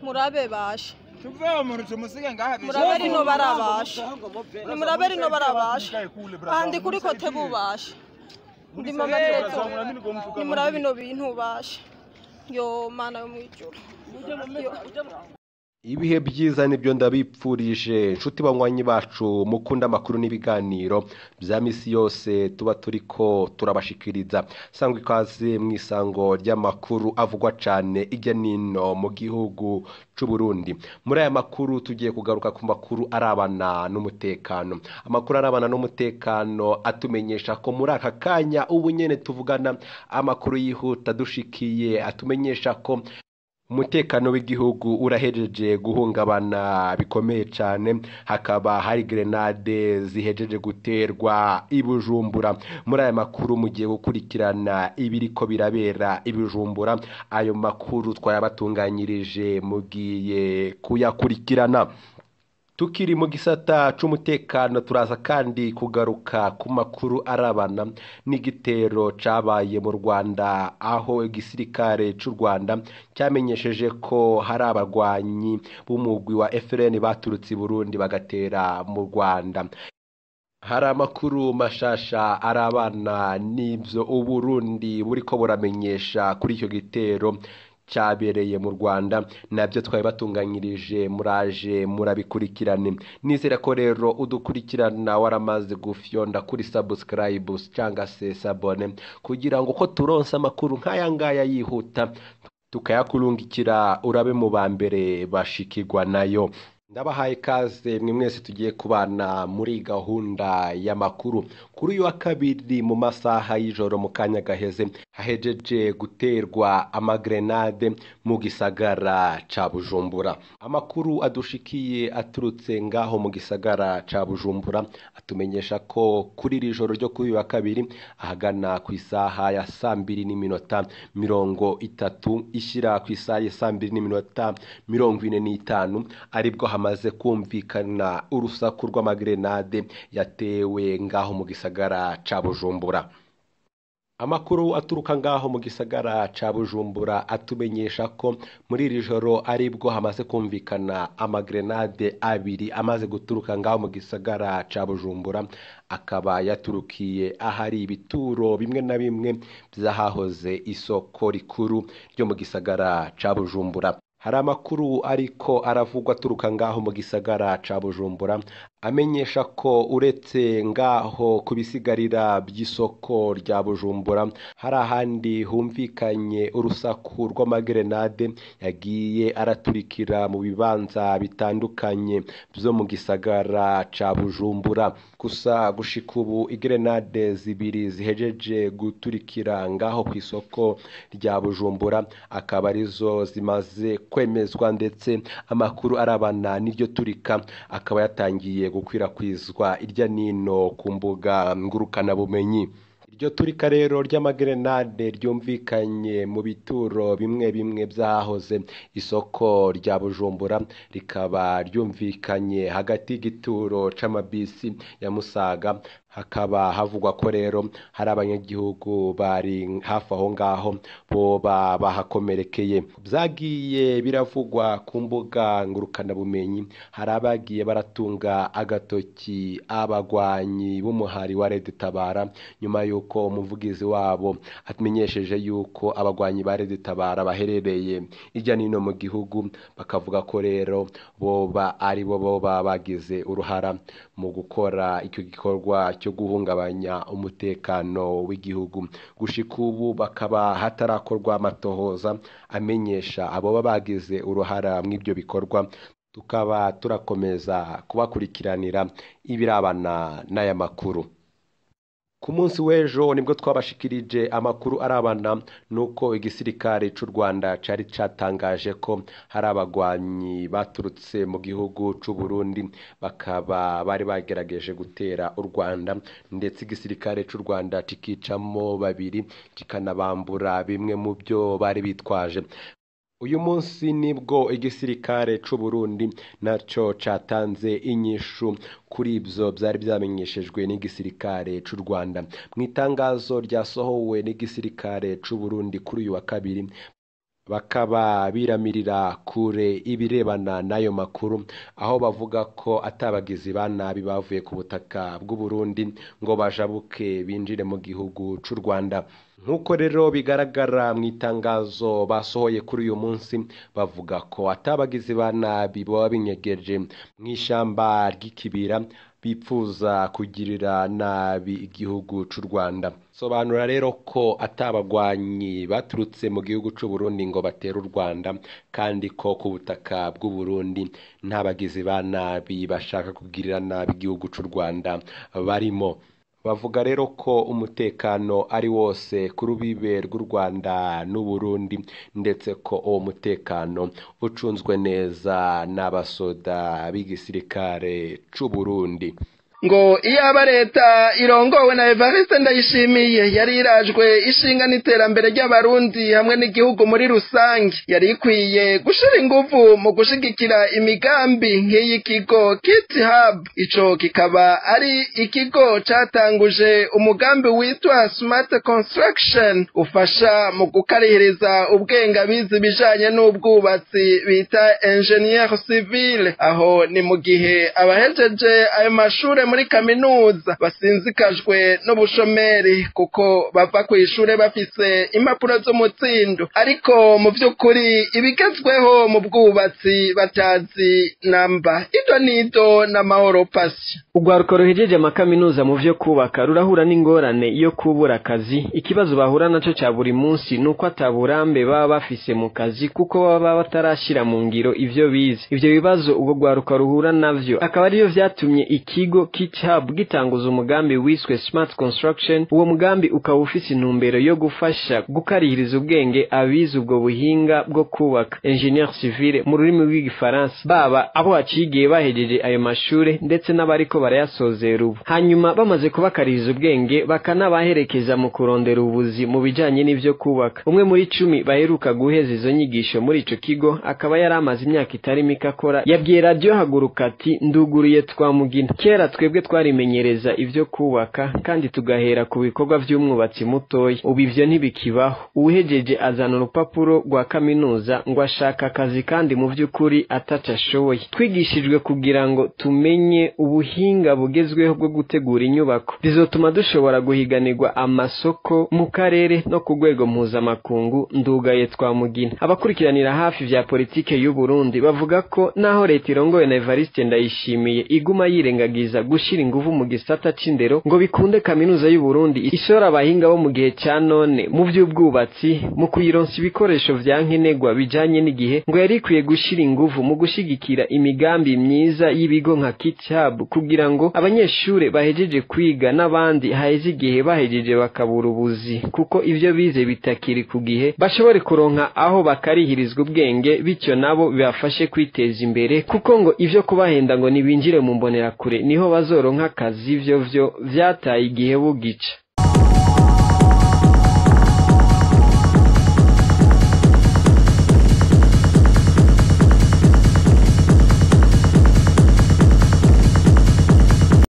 Murabe basha. Tuveho muntu tumusige ngaha. Murabe rino barabasha. Nimurabe rino barabasha. Andi kuri kote bubasha. Ndi mama Terezo. Nimurabe bino bintu basha. Yo mana yo mwijuru. Ibihe byiza nibyo ndabipfurije inshuti banywanyi bacu mukunda amakuru n'ibiganiro bya misi yose tuba turiko turabashikiriza. Sangwa ikaze mu isango ry'amakuru avugwa cane ijya nino mu gihugu c'u Burundi. Muri aya makuru tugiye kugaruka ku makuru arabana n'umutekano. Amakuru arabana n'umutekano atumenyesha ko muri aka kanya ubu nyene tuvugana amakuru yihuta dushikiye atumenyesha ko umutekano w'igihugu urahejeje guhungabana bikomeye cyane, hakaba hari grenade zihejeje guterwa i Bujumbura. Muri aya makuru mugiye gukurikirana ibiriko birabera i Bujumbura. Ayo makuru twayabatunganyirije mugiye kuyakurikirana. Tukiri mu gisata c'umutekano turaza kandi kugaruka ku makuru arabana n'igitero cabaye mu Rwanda, aho igisirikare c'u Rwanda cyamenyesheje ko hari abagwanyi b'umugwi wa FRN baturutse i Burundi bagatera mu Rwanda. Hari amakuru mashasha arabana n'ivyo Uburundi buriko buramenyesha kuri icyo gitero cyabereye mu Rwanda, nabyo twari batunganyirije, muraje murabikurikirane. Nizera ko rero udukurikirana waramaze gufyonda kuri subscribe cyangwa se sabone kugira ngo ko turonse amakuru nk'aya ngaya yihuta tukayakurungikira urabe mu ba mbere bashikirwa nayo. Ndabahaye ikaze mwe mwese tugiye kubana muri gahunda y'amakuru. Kuri uyu wa kabiri mu masaha y'ijoro mu kanya gaheze hahejeje guterwa amagrenade mu gisagara ca Bujumbura. Amakuru adushikiye aturutse ngaho mu gisagara ca Bujumbura atumenyesha ko kuri iri joro ryo kuri uyu wa kabiri ahagana ku isaha ya 2:30 ishira ku isaha ya 2:45 aribwo hamaze kumvikana urusaku rw'amagrenade yatewe ngaho mu gisagara ca Bujumbura. Amakuru aturuka ngaho mu gisagara ca Bujumbura atumenyesha ko muri iri joro aribwo hamaze kumvikana amagrenade abiri amaze guturuka ngaho mu gisagara ca Bujumbura, akaba yaturukiye ahari ibituro bimwe na bimwe vyahahoze isoko rikuru ryo mu gisagara ca Bujumbura. Hari amakuru ariko aravugwa aturuka ngaho mu gisagara ca Bujumbura amenyesha ko uretse ngaho kubisigarira by'isoko rya Bujumbura hari ahandi humvikanye urusaku rw'amagrenade yagiye araturikira mu bibanza bitandukanye byo mu gisagara ca Bujumbura. Gusa gushika ubu igrenade zibiri zihejeje guturikira ngaho ku isoko rya Bujumbura akaba arizo zimaze kwemezwa, ndetse amakuru arabana n'iryo turika akaba yatangiye gukwirakwizwa irya nino ku mbuga ngurukana bumenyi. Iryo turika rero ry'amagrenade ryumvikanye mu bituro bimwe bimwe byahoze isoko rya Bujumbura, rikaba ryumvikanye hagati y'igituro c'amabisi ya Musaga. Hakaba havugwa ko rero hari abanyagihugu bari hafi aho ngaho boba bahakomerekeye. Byagiye biravugwa ku mbuga ngurukana bumenyi, hari abagiye baratunga agatoki abagwanyi b'umuhari wa Red Tabara nyuma yuko umuvugizi wabo amenyesheje yuko abagwanyi ba Red Tabara baherereye ijya nino mu gihugu, bakavuga ko rero boba ari bo boba bagize uruhara mu gukora icyo gikorwa cyo guhungabanya umutekano w'igihugu. Gushika ubu bakaba hatarakorwa amatohoza amenyesha abo bagize uruhara mw'ibyo bikorwa. Tukaba turakomeza kubakurikiranira ibirabana n'aya makuru. Ku munsi w'ejo nibwo twabashikirije amakuru arabana nuko igisirikare c'u Rwanda cari catangaje ko hari abagwanyi baturutse mu gihugu c'u Burundi bakaba bari bagerageje gutera u Rwanda, ndetse igisirikare c'u Rwanda cikicamo babiri kikanabambura bimwe mu byo bari bitwaje. Uyu munsi nibwo igisirikare c'u Burundi naco catanze inyishu kuri ibyo byari byamenyeshejwe n'igisirikare c'u Rwanda. Mu itangazo ryasohowe n'igisirikare c'u Burundi kuri uyu wa kabiri, Bakaba biramirira kure ibirebana n'ayo makuru, aho bavuga ko atabagizi ba nabi bavuye ku butaka bw'u Burundi ngo bajabuke binjire mu gihugu c'u Rwanda. Nk'uko rero bigaragara mu itangazo basohoye kuri uyu munsi, bavuga ko atabagizi ba nabi baba binyegeje mw'ishamba ry'ikibira bipfuza kugirira nabi igihugu c'u Rwanda. Sobanura rero ko atabagwanyi baturutse mu gihugu c'u Burundi ngo batere u Rwanda, kandi ko ku butaka bw'u Burundi nta bagizi ba nabi bashaka kugirira nabi igihugu c'u Rwanda barimo. Bavuga rero ko umutekano ari wose ku rubibe rw'u Rwanda n'u Burundi, ndetse ko uwo mutekano ucunzwe neza n'abasoda b'igisirikare c'u Burundi. Ngo iyaba leta irongowe na Evariste Ndayishimiye yari irajwe ishinga n'iterambere ry'abarundi hamwe n'igihugu muri rusange, yari ikwiye gushira inguvu mu gushigikira imigambi nk'iy'ikigo Kit Hub. Ico kikaba ari ikigo catanguje umugambi witwa Smart Construction, ufasha mu gukarihiriza ubwenge abize ibijanye n'ubwubatsi bita ingénieur civil. Aho ni mu gihe abahejeje ayo mashure muri kaminuza basinzikajwe n'ubushomeri, kuko bava kw'ishure bafise impapuro z'umutsindo, ariko mu vy'ukuri ibigezweho mu bwubatsi batazi namba. Ido nido n'amahoro pasi. Urwaruka ruhejeje amakaminuza mu vyo kubaka rurahura n'ingorane yo kubura akazi. Ikibazo bahura naco ca buri munsi nuko ataburambe baba bafise mu kazi, kuko baba batarashira mu ngiro ivyo bize. Ivyo bibazo ubwo rwaruka ruhura navyo akaba ariyo vyatumye ikigo Kit Hub gitanguza umugambi wiswe Smart Construction. Uwo mugambi ukaba ufise intumbero yo gufasha gukarihiriza ubwenge abize ubwo buhinga bwo kubaka, ingénieur civil mu rurimi rw'igifaransa, baba abo bacigiye bahejeje ayo mashure ndetse n'abariko barayasozera ubu. Hanyuma bamaze kubakarihiriza ubwenge bakanabaherekeza mu kurondera ubuzi mu bijanye n'ivyo kubaka. Umwe muri 10 baheruka guheza izo nyigisho muri ico kigo akaba yari amaze imyaka itari mike akora, yabwiye Radio Haguruka ati: "Nduguriye twamugina. Kera twebwe twarimenyereza ivyo kubaka kandi tugahera ku bikorwa vy'umwubatsi mutoya. Ubu ivyo ntibikibaho. Uwuhejeje azana urupapuro rwa kaminuza ngo ashaka akazi, kandi mu vy'ukuri ataco ashoboye. Twigishijwe kugira ngo tumenye ubuhinga bugezweho bwo gutegura inyubako bizotuma dushobora guhiganirwa amasoko mu karere no ku rwego mpuzamakungu. Ndugaye twamugina." Abakurikiranira hafi vya politike y'u Burundi bavuga ko naho leta irongowe na Evariste Ndayishimiye iguma yirengagiza gushira inguvu mu gisata c'indero ngo bikunde kaminuza y'u Burundi ishora abahinga bo mu gihe ca none mu vy'ubwubatsi, mu kuyironsa ibikoresho vya nkenerwa bijanye n'igihe, ngo yari ikwiye gushira inguvu mu gushigikira imigambi myiza y'ibigo nka Kit Hub, kugira ngo abanyeshure bahejeje kwiga n'abandi haheze igihe bahejeje bakabura ubuzi kuko ivyo bize bitakiri ku gihe, bashobore kuronka aho bakarihirizwa ubwenge, bityo nabo bibafashe kwiteza imbere, kuko ngo ivyo kubahenda ngo nibinjire mu mbonerakure niho bazoronka akazi vyo vyataye igihe bugica.